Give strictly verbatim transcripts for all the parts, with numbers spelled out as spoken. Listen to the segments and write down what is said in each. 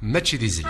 Mačči d izli.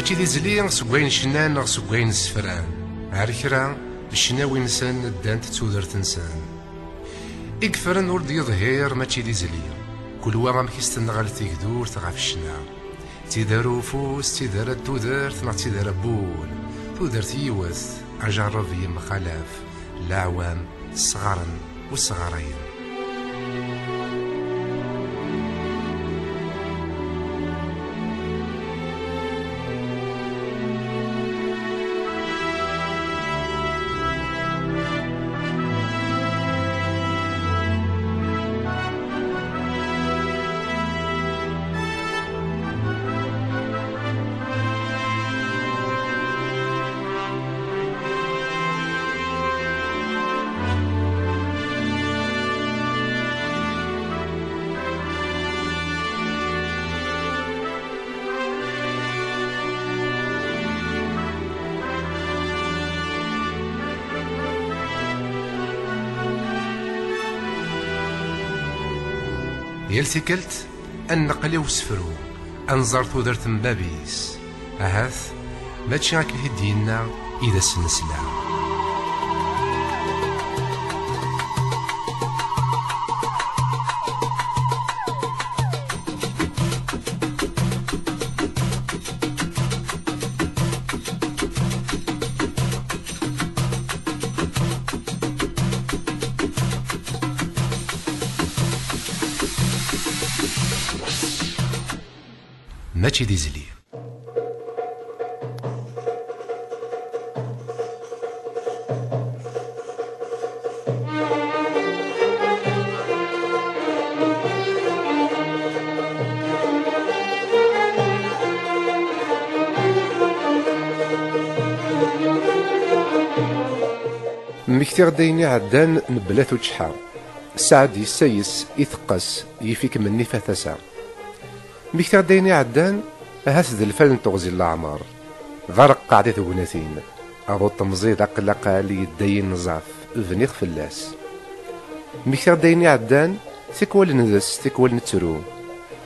Mačči d izli seg wayen cnan neɣ seg wayen sefran. Ar kra, ccnawi-nsen ddant d tudert-nsen. I yeffren ur d-yeḍhir mačči d izli. Kul wa amek i s-tenɣel tegdurt ɣef ccna. D tidara ufus, d tidara n tudert neɣ d tidara n wul. Tudert yiwet, ajerreb yemxalaf. Leɛwam sɣaren u sɣarayen. Yal tikkelt, ad nneqqel i usefru, ad nẓer tudert n bab-is. Ahat, mačči akken i d-yenna i d as-nesla. Mačči d izli. Mmektiɣ-d ayen iɛeddan mebla tuččḥa. Ssaɛd yessayes, iteqqes, yif-ikem nnif a tasa. Mmektiɣ-d ayen iɛeddan, ahat d lfal n teɣzi n leɛmer. D areqqeɛ di tegnatin. Aḍu n temẓi d aqlaqal yeddayen ẓẓaf, bniɣ fell-as. Mmektiɣ-d ayen iɛeddan, tikwal ndes, tikwal nettru.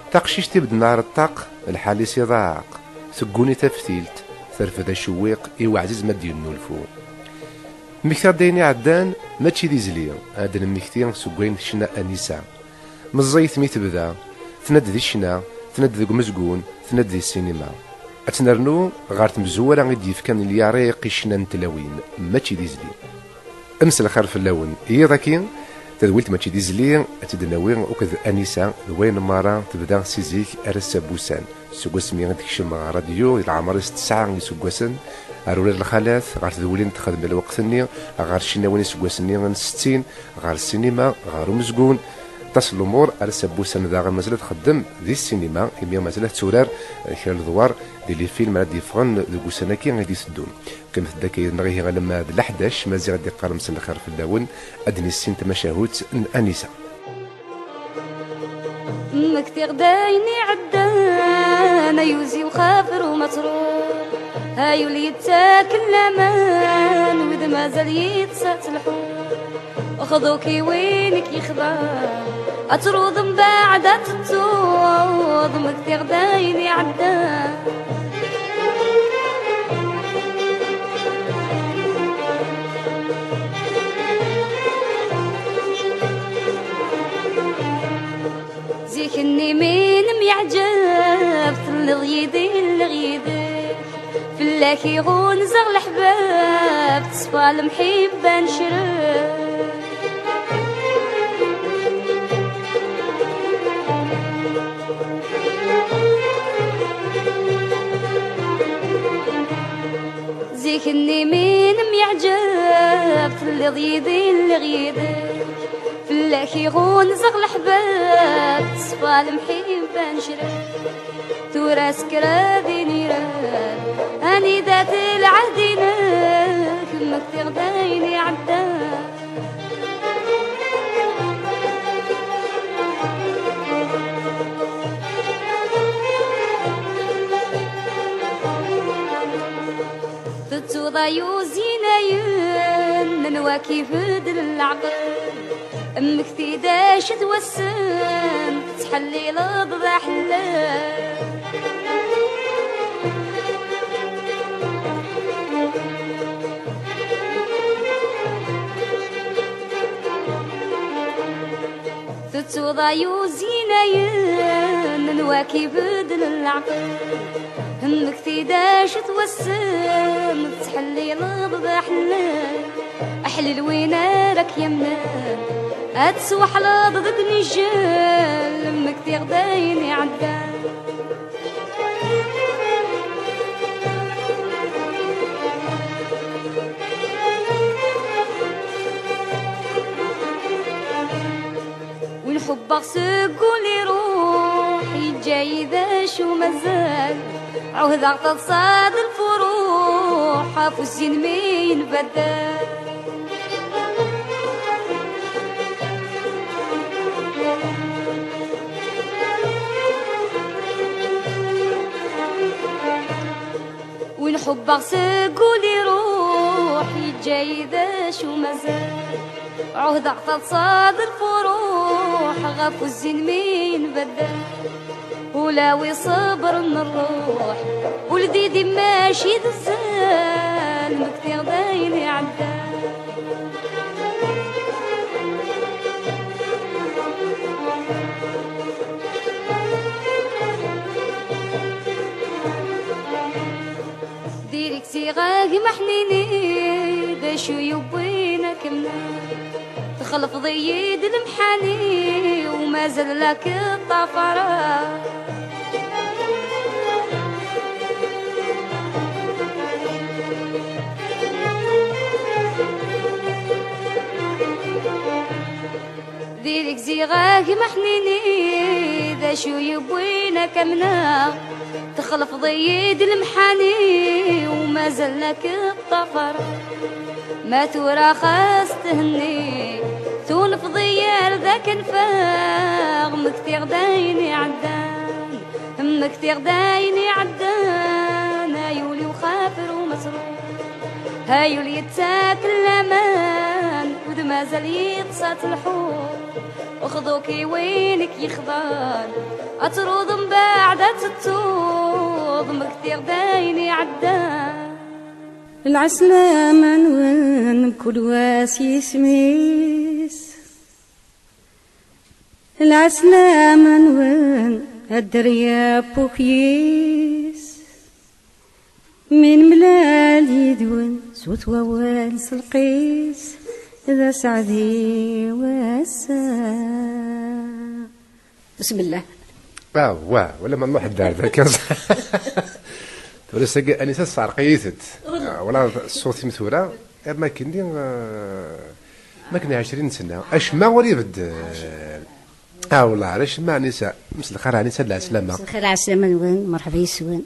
Taqcict ibedden ar ṭṭaq, lḥal-is iḍaq. Tegguni taftilt, terfed acewwiq i weɛziz ma d-yennulfu. Mmektiɣ-d ayen iɛeddan, mačči d izli, ad d-nemmekti seg wayen tecna Anisa. Meẓẓiyet mi tebda, tenna-d di ccna, tenna-d deg umezgun, tenna-d di ssinima. Ad tt-nernu ɣer tmezwura i d-yefkan lyariq i ccna n tlawin, mačči d izli. Mselxir fell-awen. Yiḍ-agi, tadwilt mačči d izli, ad tt-id-nawi akked Anisa, d wayen merra tebda si zik ar ass-a n wussan. Seg wasmi i d-tekcem ɣer rradyu, di leɛmer-is tesɛa iseggasen, ar ula d lxalat, ɣer tedwilin texdem lweqt-nni, ɣer ccnawi n iseggasen-nni n settin, ɣer ssinima, ɣer umezgun. Aṭas n lumuṛ ar ass-a n wussan daɣen mazal ad txeddem di ssinima, imi mazal ad turar kra n ledwaṛ di lifilm ara d-yeffɣen deg wussan-agi i d-iteddun. Qqimet-d akka yid-neɣ ihi alamma d leḥdac, Maziɣ ad d-iqqar mselxir fell-awen, ad d-nissin tamacahut n Anisa. Mmektiɣ-d ayen iɛeddan, ay uziw xafer umatrur, ay ul yettaken laman, wid mazal yeṭṭes ad telḥu. Xḍu-k i win i k-yexḍan, ad truḍ mbeɛd ad tettuḍ, mmektiɣ-d ayen iɛeddan. Zik-nni mi nemyeɛǧab, telliḍ yid-i, lliɣ yid-k. Fell-ak i ɣunzaɣ leḥbab, teṣfa lemḥibba n crek. Zik-nni mi nemyeɛǧab, telliḍ yid-i, Lliɣ yid-k, fell-ak i ɣunzaɣ leḥbab, teṣfa lemḥibba n ccrab. Tura sekra din irad, anida-t lɛehd-inek, mmektiɣ-d ayen iɛeddan. Tettuḍ ay uzinayen n wak ibeddlen leɛqel, mmekti-d acu-t wass-m, tettḥellileḍ d aḥellel. Tettuḍ ay uzinayen n wak ibeddlen leɛqel, mmekti-d acu-t wass-m, tettḥellileḍ d aḥellel. Aḥlil win ara k-yamnen, ad tesweḥleḍ deg unijel, mmektiɣ-d ayen iɛeddan. Win ḥubbeɣ seg wul iruḥ, yeǧǧa-yi d acu mazal. Ɛuhdeɣ taḍsa d lfuruḥ, afus-in mi yenbaddal. Win ḥubbeɣ seg wul iruḥ, yeǧǧa-yi d acu mazal. Ɛuhdeɣ taḍsa d lfuruḥ, ɣef uzzin mi yenbeddal. Ulawi ṣebren rruḥ, ul d idi mačči d zzal, mmektiɣ d ayen iɛeddan. Diri-k ziɣ a gma ḥnini, d acu yewwin akken? Txelfeḍ-iyi-d lemḥani, u mazal la k-ṭṭafar. Diri-k ziɣ a gma ḥnini, d acu yewwin ad k-amneɣ? Txelfeḍ-iyi-d lemḥani, u mazal la k-ṭṭafar. Ma tura xas thenni, tunfeḍ-iyi ar d akken ffeɣ, mmektiɣ-d ayen iɛeddan. Mmektiɣ-d ayen iɛeddan, ay ul-iw xafer u ma truḥ. Ay ul yettak laman, u d mazal yeṭṭes ad telḥuḍ. Xḍu-k i win i k-yexḍan, ad truḍ mbeɛd ad tettuḍ, mmektiɣ-d ayen iɛeddan. Lɛeslama-nwen, mkul wa s yisem-is. Lɛeslama-nwen, a dderya n wukyis. Mi nemlal yid-wen, swet wawal s lqis, d aseɛdi wass-a. Bismillah. Ah, wa, wala ma nruḥ ddar da kan. Tura sagi, Anisa, tesɛerq-iyi-tent. Ah, wala ṣṣut-im tura, am akken-nni, ah, am akken ɛecrin sena. Acemma ur ibeddel. Ah, wellah, acemma, Anisa. Mselxir, Anisa, lɛeslama. Mselxir, ɛeslama-nwen, merḥba yes-wen.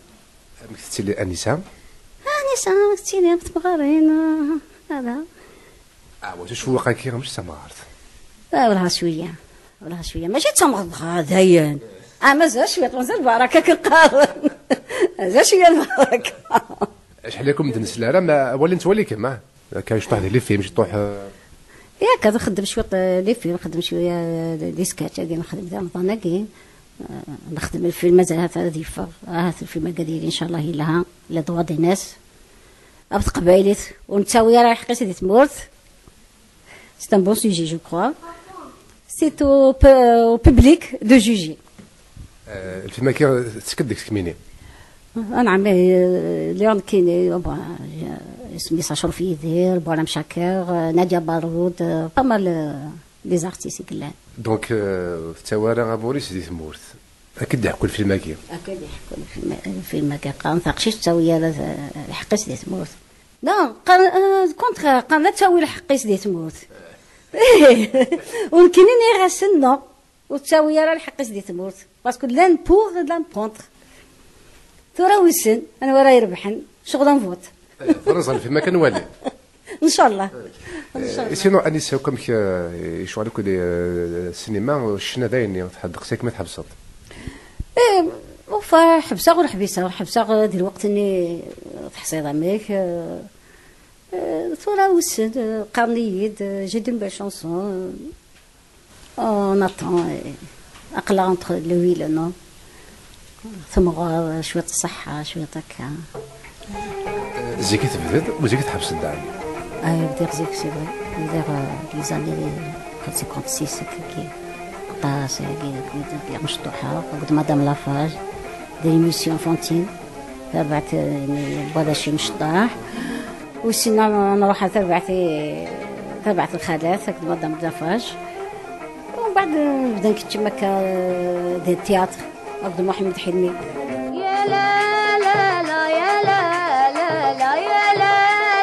Amek tettili, Anisa? Anisa, amek tettili, am tmeɣrin, ah, hada. Ah, wa, tcewweq-agi, mhux d tamɣart. Ah, wellah cwiya. Wellah cwiya. Mačči d tamɣart dɣa, dayen. Ah, mazal cwiya, mazal baraka akken qqaren. Mazal cwiya baraka. Acḥal yakk ur m-d-nesli ara, ma awal nettwali-kem, ah? Akka, ciṭuḥ di les films, ciṭuḥ, eh. Yak, ad nxeddem cwiṭ, eh, les films, nxeddem cwiya, eh, des sketchs-agi, nxeddem di Remḍan-agi. Eh, nxeddem lfilm, mazal ahat ad yeffeɣ. Ahat lfilm-agi ad yili, ncallah, yelha. Les droits de naissance. Ɣef teqbaylit, ur nettawi ara lḥeqq-is di tmurt. C'est un bon sujet, je crois. C'est au pu-, au public de juger. Euh, lfilm-agi tettekk-d deg tekmini. Anɛam, eh, lliɣ nekkini, bon, eh, isem-is Acruf Yidir, Buram Caker, eh, Nadia Barud, eh, pas mal, eh, des artistes i yellan. Donc, euh, tettawi ara abur-is di tmurt. Akken d-iḥekku lfilm-agi. Akken d-iḥekku lfilm-, lfilm-agi. Qqaren taqcict tettawi ara, eh, lḥeqq-is di tmurt. Non, qqaren, eh, le contraire, qqaren ad tawi lḥeqq-is di tmurt. Ih, u nekkini nniɣ-asen non, ur ttawi ara lḥeqq-is di tmurt, parce que llan pour, llan contre. Tura wissen anwa ara irebḥen, ccɣel n vote. Tura ẓer fi makan wali. Ncallah. Ncallah. Sinon, Anissa, akk amek, eh, icɣel akk di, eh, ssinima, ccna d ayenni, tḥeddeq s akken ma tḥebseḍ? Eh, ufa, ḥebseɣ ur ḥbiseɣ, ḥebseɣ, eh, di lweqt-nni, eh, teḥṣiḍ amek, eh, eh, tura wissen, eh, qqaren-iyi-d, eh, j'ai une belle chanson, eh, on attend, eh, aql-aɣ entre le oui et le non. Temɣer, cwiṭ ṣṣeḥḥa, cwiṭ akka. Zik i tebdiḍ, u zik i tḥebseḍ daɣen? Ah, bdiɣ zik, c'est vrai. Bdiɣ, euh, les années cinquante-six, akkagi. Aṭas, ayagi, bdiɣ mecṭuḥeɣ, akked Madame Lafarge, des émissions enfantines. Tarbaɛt, euh, n Wadac imecṭaḥ. Wissen nruḥ ar tarbaɛt, tarbaɛt lxalat, akked Madame Lafarge. ومن بعد نبدا نكتشم هكا، آه، ديال التياتر، عبد محمد حلمي. يا لا لا لا، يا لا لا لا، يا لا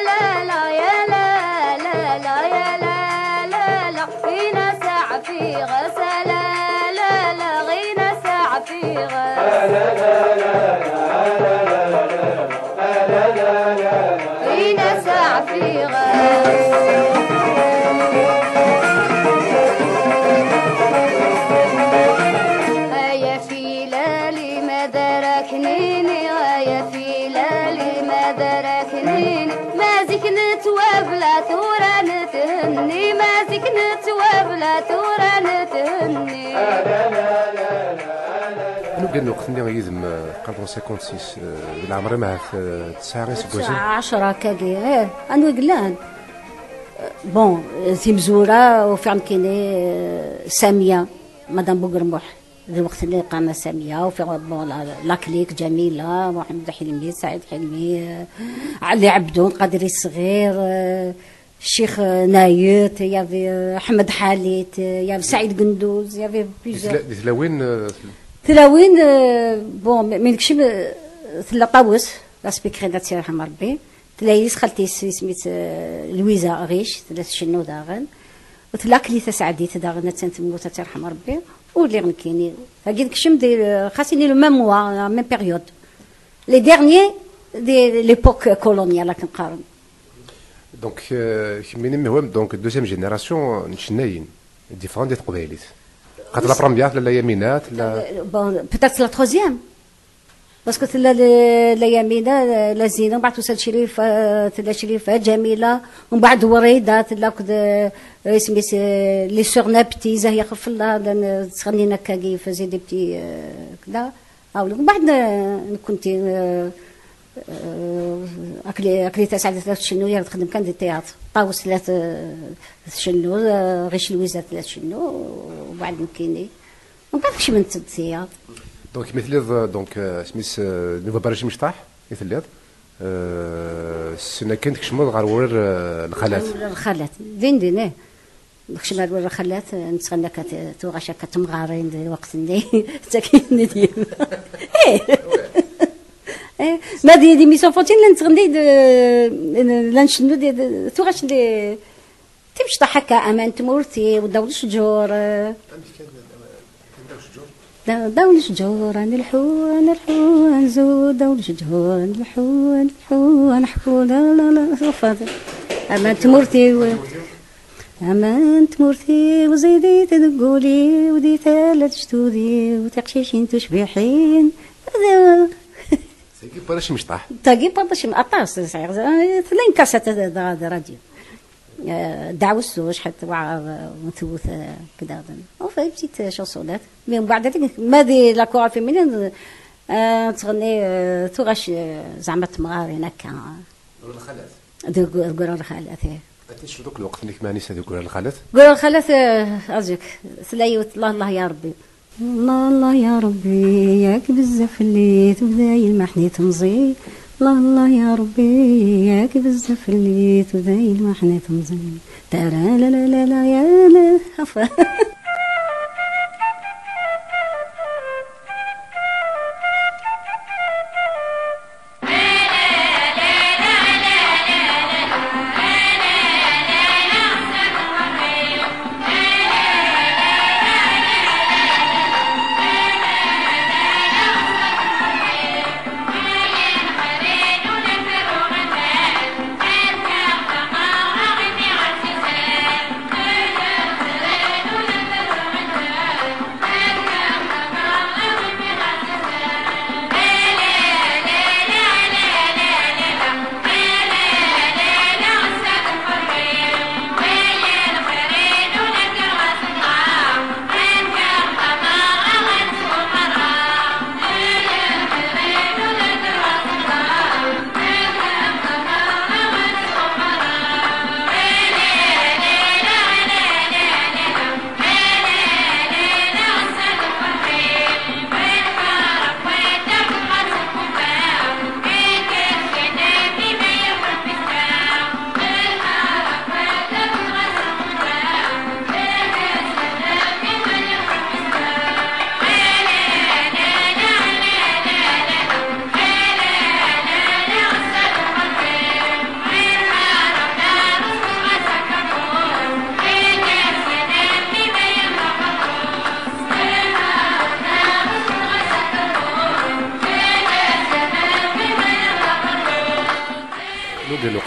لا لا، يا لا لا لا، يا لا لا لا. غينا ساعة في غسالة، لا لا، غينا ساعة في غسالة. غينا ساعة في غسالة. هيا في لالي ما دارك نيني، هيا في لالي ما دارك نيني، ما زيك نتوابلا ثورة نتهني، ما زيك نتوابلا ثورة نتهني. Anu kan lweqt-nni yid-m, eh, teqqareḍ cinquante-six, eh, di leɛmer-im ahat, eh, tesɛa iseggasen? Tesɛa ɛecra akkagi, ih, anu yellan. Bon, eh, timezwura ufiɣ nekkini, eh, Samia, Madame Bugermuḥ. Di lweqt-nni qqaren Samia, ufiɣ, bon, la, la clique, Ǧamila, Muḥemmed Ḥilmi, Saɛid Ḥilmi, eh, Ɛli Ɛebdun, Qadri Ṣɣir, eh, Ccix, eh, Nayet, il y avait, eh, Ḥmed Ḥalit, eh, il y avait Saɛid Genduz, il y avait plusieurs. Di tla-, di tlawin, eh, tlawin, eh, bon, mi, mi nekcem, eh, tella Ṭawes, la speakerine, ad tt-yerḥem Rebbi. Tella yis xalti-s, isem-is, eh, Lwiza Ɣic, tella tcennu daɣen. U tella Akli Taseɛdit daɣen, attan temmut, ad tt-yerḥem Rebbi. U lliɣ nekkini. Tagi nekcem di, xas ini le même mois, la même période. Les derniers de l'époque coloniale, akken qqaren. Donc, euh, kemmini mihwam, donc, deuxième génération n tcennayin, différent di teqbaylit. Xaṭer la première, tella la Yamina, tella euh, bon, peut-être la troisième. Parce que tella la, la Yamina, la Zina, ومن بعد توصل شريفة, tella Crifa, Ǧamila, ومن بعد Wrida, tella akked, euh, isem-is, euh, les sœurs Napti, Zahia Xefella, llan, euh, ttɣennin akkagi, faisaient des petits, euh, كذا. Awel, ومن بعد, euh, nekkenti, euh, euh, Akli, Akli Taseɛdit tella tcennu, ur txeddem kan di théâtre. Ṭawes tella t-, tcennu, euh, Ɣic Lwiza tella tcennu, ومن بعد nekkini. ومن بعد كشمنت التيار. Donc, mi telliḍ, euh, donc, euh, isem-is, euh, Nuba Baraj Imecṭaḥ, i telliḍ, euh, ssena kan tkecmeḍ ɣer wurar, euh, lxalat. Wurar lxalat. Din din, eh. Nekcem ar wurar lxalat, eh, nettɣenni akka t-, tuɣac akka temɣarin di lweqt-nni. D takin n deg-m. Eh. Eh, ma di, di Miss Enfantine, la nettɣenni d, la ncennu di, di, tuɣac n di, Timecṭaḥ akka, aman n tmurt-iw, ddaw n ccǧur, eh. Amek kan, eh, ddaw n ccǧur? Da-, ddaw n ccǧur, ad nelḥu, ad nelḥu, ad nzud, ddaw n ccǧur, ad nelḥu, ad nelḥu, ad neḥku, la, la, la, ṣufeḍ. Aman n tmurt-iw. Aman n tmurt-iw, ẓidit deg wul-iw, di tala n lejdud-iw, tiqcicin tucbiḥin. Tagi n warrac imecṭaḥ. Tagi n warrac im-, aṭas, sɛiɣ, eh, tella une cassette de, de, de radio. آه، دعوة السوش حتى وعا، آه، وتوت، آه، كذا. Enfin, une petite chansonnette. Mais من بعد هذيك، ما دي la chorale féminine، آه، تغني، آه، تغش، آه، زعما تمغارين هكا. Ur lxalat. Deg, deg urar lxalat, eh. Ad necfu deg lweqt-nni kma Anisa deg urar lxalat. Deg urar lxalat, eh, azuk. Tella yiwet, الله الله يا ربي. الله الله يا ربي، ياك بزاف اللي تبدا يلمحني تمزي. الله الله يا ربي، ياك بزاف اللي تبدا يلمحني تمزي. ترى لا لا لا لا يا لا.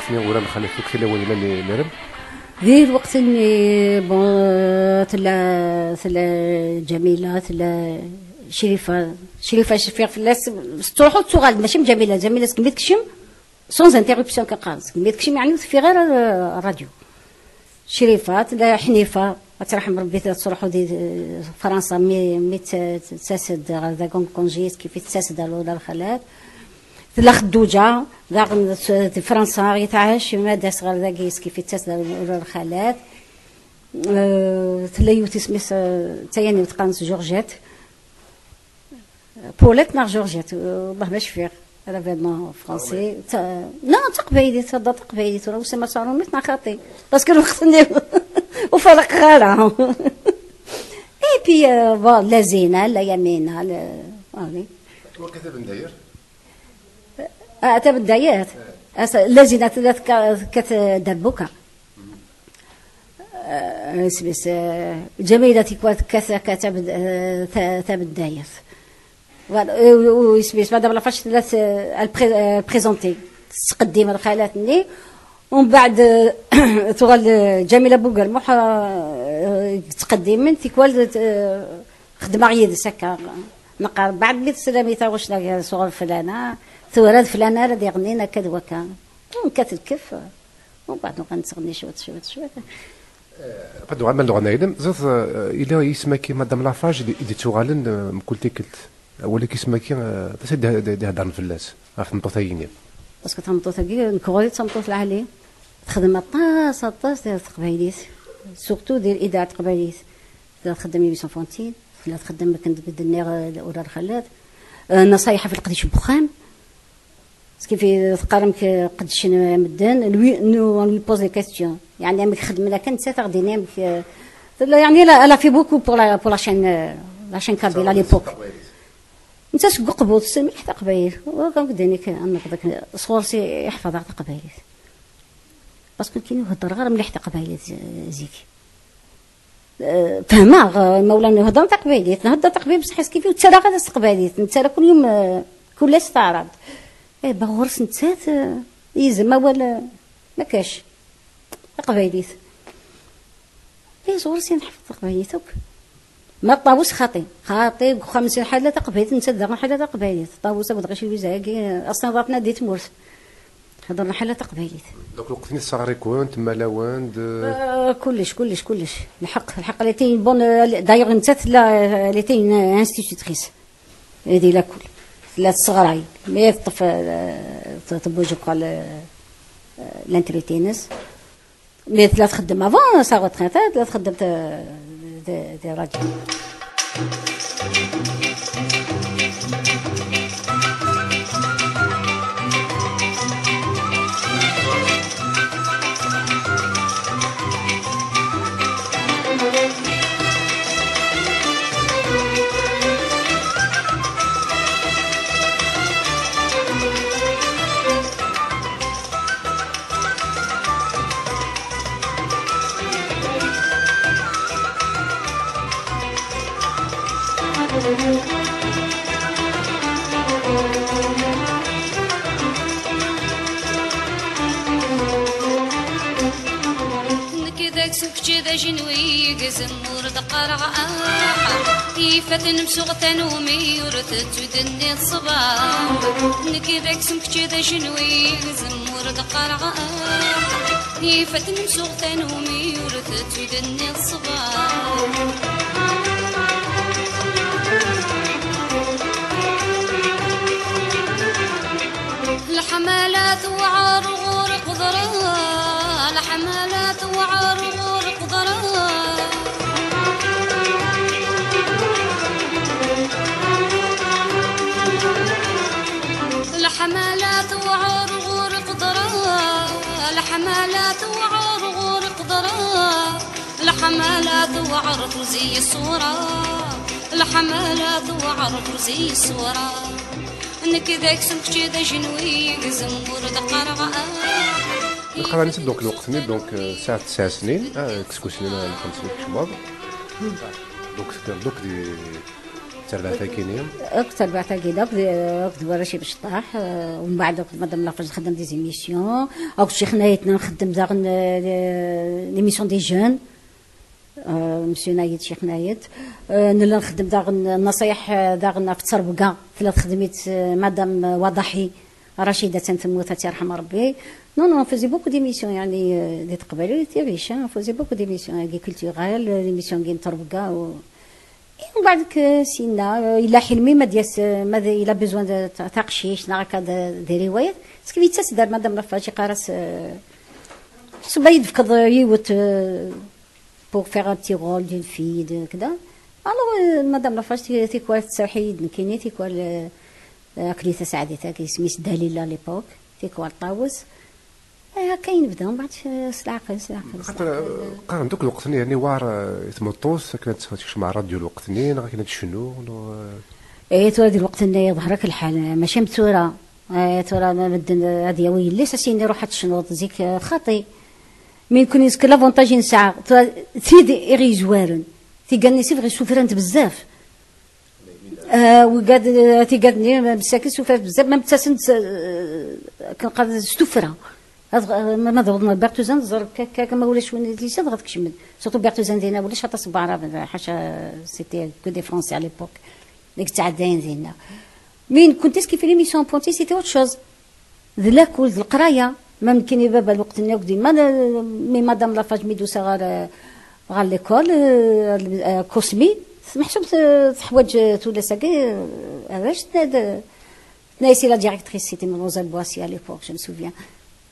Ula n xali-k, lawan llan i-, nirem. Di lweqt-nni, bon, tella, tella Ǧamila, tella Crifa. Crifa, cfiɣ fell-as, tettruḥu, tettuɣal, mačči am Ǧamila. Ǧamila, segmi tekcem, sans interruption, kan qqaren. Segmi tekcem, yeɛni, ur teffiɣ ara, euh, rradyu. Crifa, tella Ḥnifa, ad tt-yerḥem Rebbi, tella tettruḥu di, euh, Fransa, mi, mi tt-, tettas-d ɣer da, en congé, kif i tettas-d ɣer Ula Lxalat. Tella Xedduǧa, daɣen s-, di Fransa i tɛac, ma d-as ɣer dagi, s kif i tettas-d ɣer Ula Lxalat. Euh, tella yiwet isem-is, euh, d tayani teqqaren-as Georgette. Paulette neɣ Georgette, euh, والله ما cfiɣ. L'avènement français. Ta-, non, d taqbaylit, thedder taqbaylit, ur usiɣ ma s aṛumit neɣ xaṭi. Parce que lweqt-nni ur fariqeɣ ara. Et puis, euh, bon, la Zina, la Yamina, la, ah oui. Ur kateb n dayar? Ah, ata bedayat. Asa, la Zina tella tekka-, tekkat, eh, dabuka. Eh, isem-is, eh, Ǧamila tikwal tekkat, tekkat tabed-, eh, ta-, tabeddayat. Voilà, eh, u, u, isem-is, Madame Lafache tella t-, elle pré-, eh, présenter. Tettqeddim lxalat-nni. Umbeɛd, eh, tuɣal, eh, Ǧamila Bugermuḥ, eh, tettqeddimen, tikwal, eh, xedmeɣ yid-s akka. Neqqar, beɛd mi teslam i taɣect-agi sɣur flana, tura d flana ara d-iɣennin akka d wakka. Nekkat lkef, umbeɛd nuɣal nettɣenni cwiṭ, cwiṭ, cwiṭ. Ad uɣal ma d-uɣal naydem, ẓiɣ, eh, yella yisem-agi Madame Lafache i d-, i d-ittuɣalen, eh, mkul tikkelt. Awal-agi isem-agi, eh, d acu i d-, d-, d-iheddren fell-as, ɣef tmeṭṭut-agi-nni? Parce que tameṭṭut-agi, nekk ɣur-i d tameṭṭut lɛali. Texdem aṭas, aṭas di teqbaylit. Surtout di l'idaɛ taqbaylit. Tella txeddem i Miss Enfantine, tella txeddem akken d-, d-nniɣ, eh, Ula Lxalat. Eh, nnaṣayeḥ ɣef leqdic n wexxam. Kif i teqqar amek qeddcen medden, lui, nous, on lui pose des questions. Yeɛni amek xedmen akka, nettat ad aɣ-d-tini amek, eh, tella, yeɛni, elle a, elle a fait beaucoup pour la, pour la chaîne, eh, la chaîne kabyle à l'époque. Netta seg uqbud, tessen mliḥ taqbaylit. Ur kan k-d-ini kan, ad neqḍ akken, sɣur-s i, i ḥefḍeɣ taqbaylit. Parce que nekkini ur heddreɣ ara mliḥ taqbaylit, eh, zik. Eh, fehmeɣ, eh, imawlan heddren taqbaylit, nhedder taqbaylit, bṣeḥ eskif ur ttarraɣ ara s teqbaylit, nettarra kul yum, eh, kul ass taɛrabt. Eh, ba ɣur-s nettat, eh, yizem awal, eh, ma kac. Taqbaylit. Eh, ɣur-s i nḥefḍ taqbaylit akk. Ma ṭawes xaṭi, xaṭi, deg uxxam-nsen ḥala taqbaylit, nettat daɣen ḥala taqbaylit. Ṭawes akked Ɣici Lwiza-agi, eh, assen ḍatna di tmurt. Heddren ḥala taqbaylit. Donc, lweqt-nni tesseɣri-ken, temmalawen-d? Euh, kullec, kullec, kullec. Lḥeqq, lḥeqq, elle était une bonne, euh, d'ailleurs, nettat tella, euh, elle était une institutrice. Di lakul. Tella tesseɣray. Mais teṭṭef, euh, t-, tewwi, je crois, le, euh, l'intérêt-ines. Mais tella txeddem avant sa retraite, tella txeddem, euh, di, di radio. Nekk d aksum, kečč d ajenwi igezm, ur d-qqareɣ aḥ. Ifaten msuɣ tanumi ur tettudenni ṣṣbeḥ. Nekk d aksum, kečč d ajenwi igezm, ur d-qqareɣ aḥ. Ifaten msuɣ tanumi ur tettudenni ṣṣbeḥ. Leḥmala tewɛer ɣur qeḍra, leḥmala tewɛer ɣur qeḍra. Leḥmala tewɛer ɣur qeḍra, leḥmala tewɛer ɣur qeḍra. Leḥmala tewɛer tuzi ṣṣura, leḥmala tewɛer tuzi ṣṣura. Nekk d aksum, kečč d ajenwi igzem, ur d-qqareɣ ara. Lqaɛa-nni donc lweqt-nni, donc, euh, tesɛa tesɛa snin, ah, seg usnin n xemsin ikecmeḍ. Donc, c'est-à-dire, donc, di, Terbaɛt-agi-nni. Akked terbaɛt-agi-nni, akked, akked warrac imecṭaḥ, euh, ومن بعد akked Madame Lafarge nxeddem des émissions, akked Ccix Nayet nxeddem daɣen, euh, l'émission des jeunes, euh, Monsieur Nayet, Ccix Nayet. Euh, nella nxeddem daɣen nnaṣayeḥ, euh, daɣen ɣef ttrebga, tella txeddem-itt, euh, Madame Wadaḥi, Rachida, temmut, ad tt-yerḥem Rebbi. Non, non, on faisait beaucoup d'émissions, يعني, euh, des teqbaylit, des riches, hein, on faisait beaucoup d'émissions, euh, culturelles, euh, l'émission n ttrebga, u- Et ومن بعد ك-، سينا، آه، إلا حلمي ما دياس، آه، ما د-، إلا besoin de ta-، تقشيش، ناغ هكا د-، des riwayat. Parce que يتسدر Madame Lafarge يقارس، آه، حسب يدفكض يوت، آه، pour faire un petit rôle d'une fille, de كذا. Alors, آه، Madame Lafarge تي-، تيكوال تسرحي يد نكيني، تيكوال، آه، أكلي تسعدي تاكي سميس دليل à l'époque، تيكوال طاوس. إيه، هكا ينبدا، ومن بعد س-، سلعقل، سلعقل، خاطر، سلعقل. قارن دوك الوقت-ني، يعني، وار، آه، تمطوس، كانت تكشف مع الراديو الوقت-ني، كانت تشنو، نو، آه. إيه، توا دي الوقت-ني يظهرك الحال، ماشي متورة. إيه، تورا ما مدن هذه وي اللي ساسيني روح تشنوض زيك، آه، خاطي. مي يكون يسك l'avantage نسعى، توا تيدي إغي زوارن. تيقالني سي فغي سوفرانت بزاف. آه، وقاد، آه، تيقادني مساكن سوفات بزاف، ما متسنت، آه، كنقاد ستفرة. هاد غ-، ما، ما ضربنا بيرتوزان، زر ك-، ك-، كما ولا شوية لي سيد غتكشمل. Surtout بيرتوزان دينا ولا شاطا صبارة، حاشا، c'était que des Français à l'époque. ديك تعداين دينا. مين كنت اسكي في l'émission بونتي، c'était autre chose. د lakul, d leqraya. Ma mkin i baba lweqt-nni akk dima, mi Madame Lafarge mi d-tusa ɣer, ɣer l'école, euh, Cosmi, meḥsub t-, teḥwaǧ, euh, tullas-agi, euh, arrac, tenna-d, tenna-yas i la directrice, c'était Mademoiselle Boissy à l'époque, je me souviens.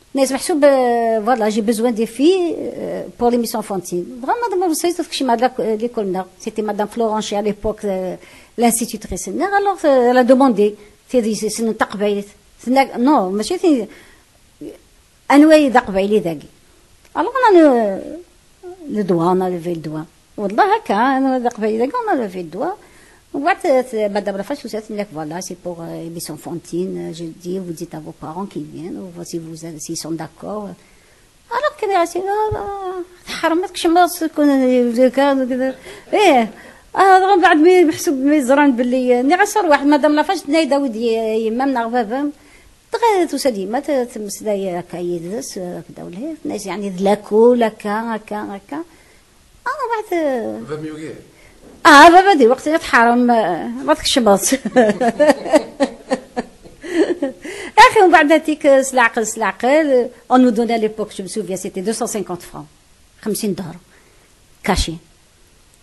Tenna-yas meḥsub, euh, voilà, j'ai besoin des filles, euh, pour l'émission enfantine. Dɣa Madame Boissy tekcem ar lak-, l'école-nneɣ. C'était Madame Floranchi à l'époque, euh, l'institutrice-nneɣ. Alors, euh, elle a demandé, tidi yessnen taqbaylit. Tenna, non, mačči tin, anwa i d aqbayli dagi? Alors, on a le, le doigt, on a levé le doigt. والله هكا، أنا هذا قبيل داك، on a levé le doigt. وبعد، آه، Madame Lafarge وسالت لك: voilà, c'est pour, euh, l'émission enfantine. Je dis, vous dites à vos parents qu'ils viennent, ou si vous, s'ils sont d'accord. Alors كان يعطي، لا، لا، تحرم، ما تكشم راسك، كون كذا، كذا. إيه. آه، من بعد مي محسوب مي زران باللي، ني غير صار واحد Madame Lafarge تنايدا ودي يمام ناغ بابام. تغير توسالي ما ت-، تمسلاي هكا يدس، هكذا ولا هي. ناس يعني د lakul، هكا، هكا، هكا. آه، بعد. بابا ميوغي. آه، بابا دي وقت يتحرم، آه، ما تكشمص. يا أخي، ومن بعد هاتيك سلعقل، سلعقل. On nous donnait à l'époque, je me souviens, c'était deux cent cinquante francs. خمسين دولار. كاشي.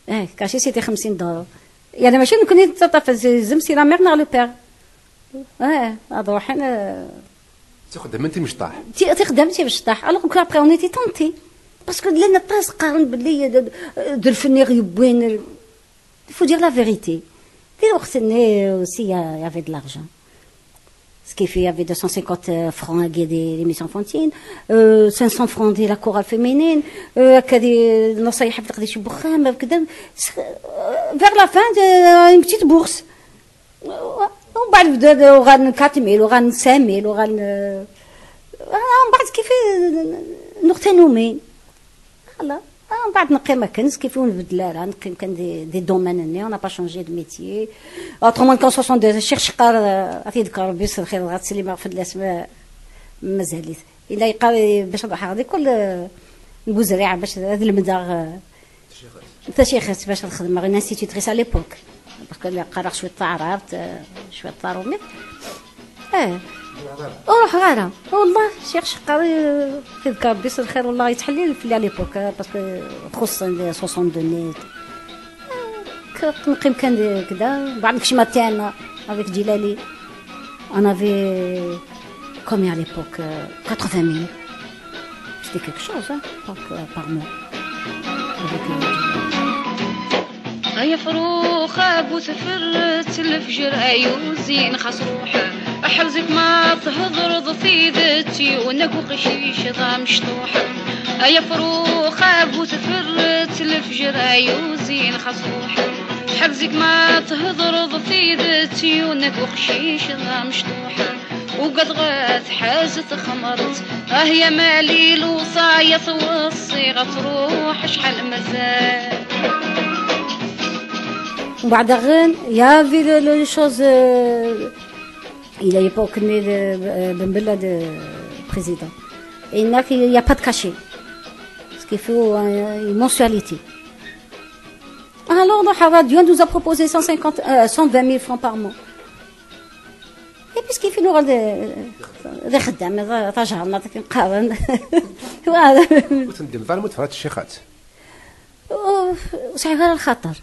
إيه، كاشي c'était خمسين دولار. يعني ماشي نكون نتطفى زي زمسي la mère ناغ le père. إيه، هذا روحنا. تخدم أنت مشطاح. تي-، تخدم أنت مشطاح. Alors que après, on était tentés. Parce que لأن الطاس قارن باللي د-، د-، الفنيغ يبوين. Il faut dire la vérité. في الوقت اللي aussi, il y a-, il y avait de l'argent. Ce qui fait, il y avait deux cent cinquante francs هكا دي l'émission enfantine, euh, cinq cents francs دي la chorale féminine, euh, هكا دي نصايح في تقديش بخام، هكذا. Euh, vers la fin, de, une petite bourse. ومن بعد بدا، وغان quatre mille، وغان cinq mille، وغان، آه، من بعد كيف نقطة نومين. Voilà. آه، من بعد نقي ما كنز كيف ونبدل، راه نقي كان des, des domaines ني، on n'a pas changé de métier. Autrement, كان soixante-deux، الشيخ شقار، آه، غادي يذكر ربي يسر خير، غتسلي ما في الناس ما، مازاليت. إلا يقال باش نروح غادي كل، آه، نقول زريعة باش هذا المدى، آه، أنت شي خاص باش نخدم غير institutrice à l'époque. Parce que اللي قرا شوية تعرابت، آه، شوية طارومي. إيه. وروح غارة. والله، شيخ شقاري، آه، يذكر ربي يسر الخير، والله يتحلي في à l'époque، آه، parce que خصوصًا les soixante-deux نيت. آه، ك-، نقيم كان دي-، كدا، بعد كشما تاعنا، avec جيلالي. On avait combien à l'époque, euh, quatre-vingt mille. C'était quelque chose, hein, par, euh, par mois. Avec, euh, ay afrux a bu tferret lefjer ay uzin xas ruḥ, ḥrez-ik ma thedreḍ tidet, yiwen akk uqcic d amecṭuḥ. Ay afrux a bu tferret lefjer ay uzin xas ruḥ, ḥrez-ik ma thedreḍ tidet, yiwen akk uqcic d amecṭuḥ. Ugadeɣ ad tḥaz txemret, ah ya mali lewṣaya tweṣṣi ɣa truḥ acḥal mazal. ومن بعد غن، il y avait le, le, les choses, euh, il y a l'époque, mais le, euh, Ben Bella de président. Et il n'y a, il y a pas de cachet. Parce qu'il faut euh, une mensualité. Alors, le Harvard Dion nous a proposé cent cinquante, euh, cent vingt mille francs par mois. Et puis, ce qui fait nous des خدام تاجرنا كنقارن. Voilà. وتندم ظالم وتفرات الشيخات. صحيح، غير الخطر.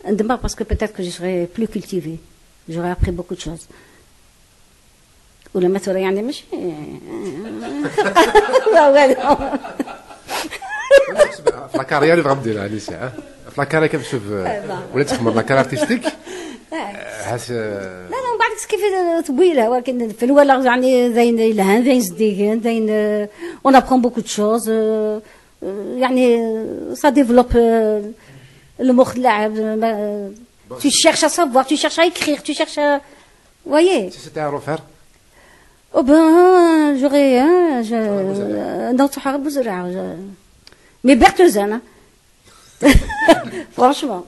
عندما parce que peut-être que je serais plus cultivée, j'aurais appris beaucoup de choses. ولما ترى يعني ماشي لا والو. في la carrière اللي بغا نديرها نساء، في la carrière كنشوف ولا تخمر la carrière artistique. هاس لا لا، من بعد كيف تبويله، ولكن في الاول يعني زين يلهان زين زديقين زين، on apprend beaucoup de choses. يعني ça développe المخ اللاعب. Tu cherches à savoir, tu cherches à écrire, tu cherches à, vous voyez. Si c'était à refaire. Oh ben, j'aurais, hein, je, non, tu as besoin, mais Bertezan, hein. Franchement,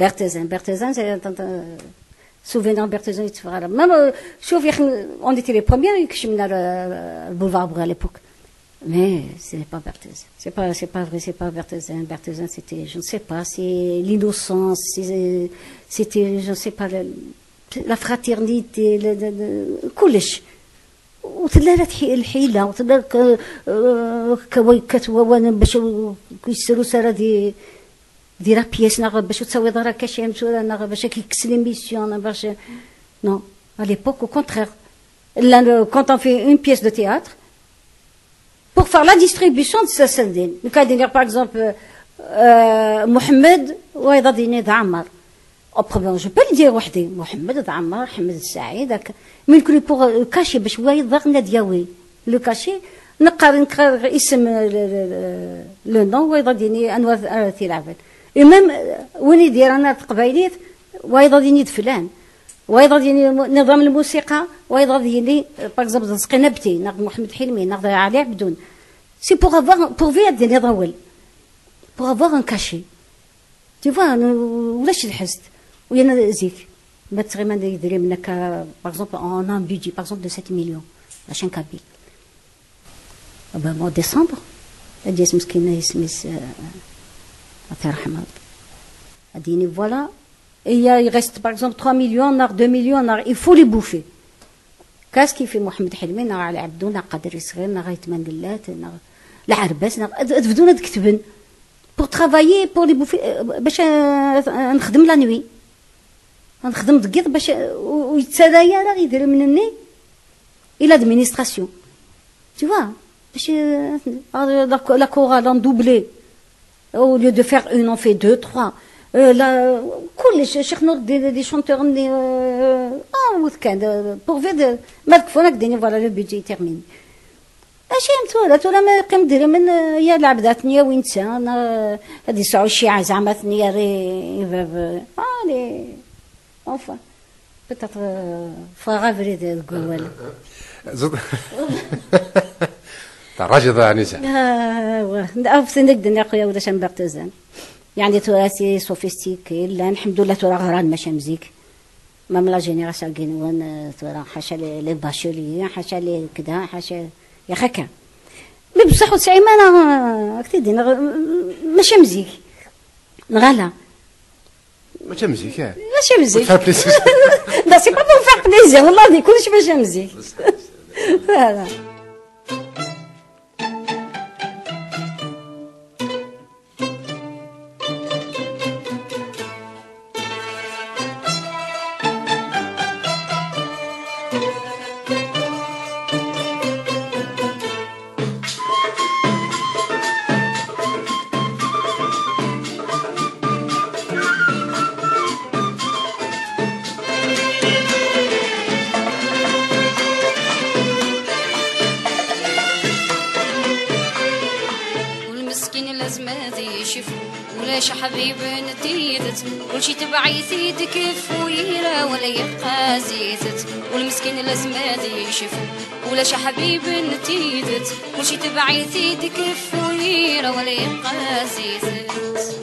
Bertezan, Bertezan, c'est un souvenir Bertezan, même, euh, شوف يا أخي, on était les premiers يكشمنا le boulevard Bouga à l'époque. Mais ce n'est pas Bertezan. C'est pas, c'est pas vrai, c'est pas Bertezan. Bertezan, c'était, je ne sais pas, c'est l'innocence, c'est- c'était, je ne sais pas, la, la fraternité, le, le, le, كلش. وتلا لا تحي الحيلة وتلا ك- آه، كوي كتوا وانا باش كيسرو سارة دي دي la pièce نغ باش تسوي دارا كاشي مسورة نغ باش كيكس l'émission باش. Non, à l'époque au contraire. Là, quand on fait une pièce de théâtre, pour faire la distribution de ce sardine, nous allons dire par exemple euh, محمد ويضا ديني عمار. Autrement, je peux le dire وحدي, محمد عمار, محمد السعيد, هكا. Mais نكون pour le cachet, باش هو يضغط نادية وي. Le cachet, نقرا نقرا اسم le nom ويضا ديني انور تيلعبن. Et même وين يدير انا تقبايليت ويضا ديني فلان. ويضا ديني نظام الموسيقى ويضا ديني par exemple زقينا بتي ناخذ محمد حلمي ناخذ علي عبدون. C'est pour avoir pour vivre des نضاول. Pour avoir un cachet. Tu vois, ولاش الحزت. ويانا زيك ما تغيما يدري منك. Par exemple, on a un budget, par exemple, de sept millions. عشان كابيل. Ben, mois de décembre, هادي مسكينة يسميس الله يرحمها. هاديني voilà. Et il reste par exemple trois millions, ناغ deux millions, ناغ il faut les bouffer. Qu'est-ce qu'il fait محمد حلمي, ناغ علي عبدو, ناغ قادر الصغير, ناغ غيثمان قلات, ناغ العرباس, ناغ تبدونا تكتبن pour travailler, pour les bouffer, باش نخدم la nuit. نخدم دقيق باش ويتسالى راه يدير مني الى l'administration. Tu vois, باش la chorale en doublé. Au lieu de faire une, on fait deux, trois. Euh, la, كلش, شيخ نور الدين, des chanteurs, euh, ah, وث كان, pour vivre, ما تكفونا كديني, voilà, le budget est terminé. اش يمتولا تولا ما يقيم ديري من يا لعبدات نيا وين تسا هذه سعو الشيعة زعما ثنيا ري باب. الي enfin peut-être فراغ بريد القوال. زد تاع الراجل ضاع نزع. ايوا. عرفتي نقدر يا خويا ولا شنبغ تزن. يعني تراثي سوفيستيكي لا الحمد لله ترى غران ماشي مزيك. Même la génération كينوان ترى حاشا لي باشولي حاشا لي كذا حاشا يا خكا. Mais بصح وتسعي ما انا كتدي ماشي مزيك. نغالا. ماشي مزيك اه. ماشي مزيك. فير بليزير. لا c'est pas pour faire plaisir والله ما يكونش ماشي مزيك. Voilà. والمسكين لازم هذه يشوف ولاش حبيب نتيدت. كلشي تبعيتي تكف ويرا ولا يبقى زيتت. والمسكين لازم هذه يشوف ولاش حبيب نتيدت. كلشي تبعيتي تكف ويرا ولا يبقى زيتت.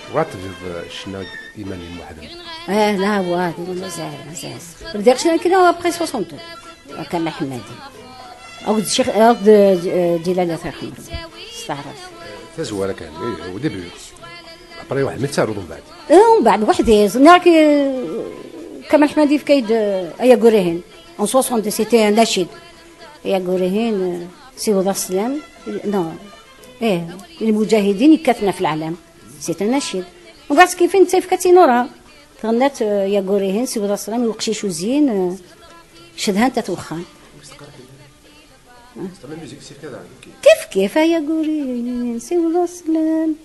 Ur tebdiḍ ccna iman-im weḥd-m? Ah, la, wa, mazal, mazal. Bdiɣ ccna kra après soixante-deux. Kamel Ḥemmadi. Akked Ccix, akked, eh, Ǧilal, Allah yerḥem. S taɛrabt. Tazwara kan, eh, au début. Après, waḥed mi tettaruḍ mbeɛd? Eh, mbeɛd weḥd-i, ẓniɣ ki, Kamel Ḥemmadi yefka-yi-d, eh, Ay agurihen. En soixante-deux, c'était un anacid. Ay agurihen, eh, siweḍ-as sslam. Non. Eh, lmuǧahidin yekkaten ɣef leɛlam. C'est un anacid. Mbeɛd kifin netta yefka-tt i Nura. Tɣennat, eh, Ay agurihen, siweḍ-as sslam i uqcic uzyin, eh, cedhant at wexxam. Kif kif, Ay agurihen, siweḍ-as sslam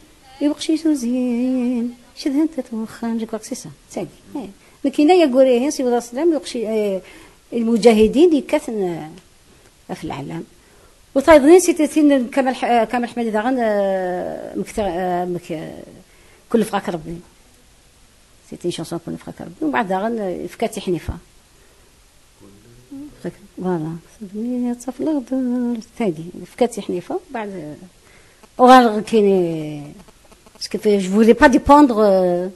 i uqcic uzyin, cedhant at wexxam, je crois que c'est ça. Tagi. Eh. Nekkin Ay agurihen, siweḍ-as sslam i uqci-, eh, i lmuǧahidin yekkaten, eh, ɣef leɛlam. U tayeḍnin, c'était tin n Kamel Ḥ-, eh, Kamel Ḥemmadi daɣen, eh, mek-, eh, mek-, eh, Kul lefɣak Rebbi. C'était une chanson Kul lefɣak Rebbi. Mbeɛd daɣen, eh, yefka-tt i Ḥnifa. Voilà. Tafleɣ tagi. Yefka-tt i Ḥnifa. Mbeɛd, eh, uɣaleɣ kini, parce que je voulais pas dépendre, euh,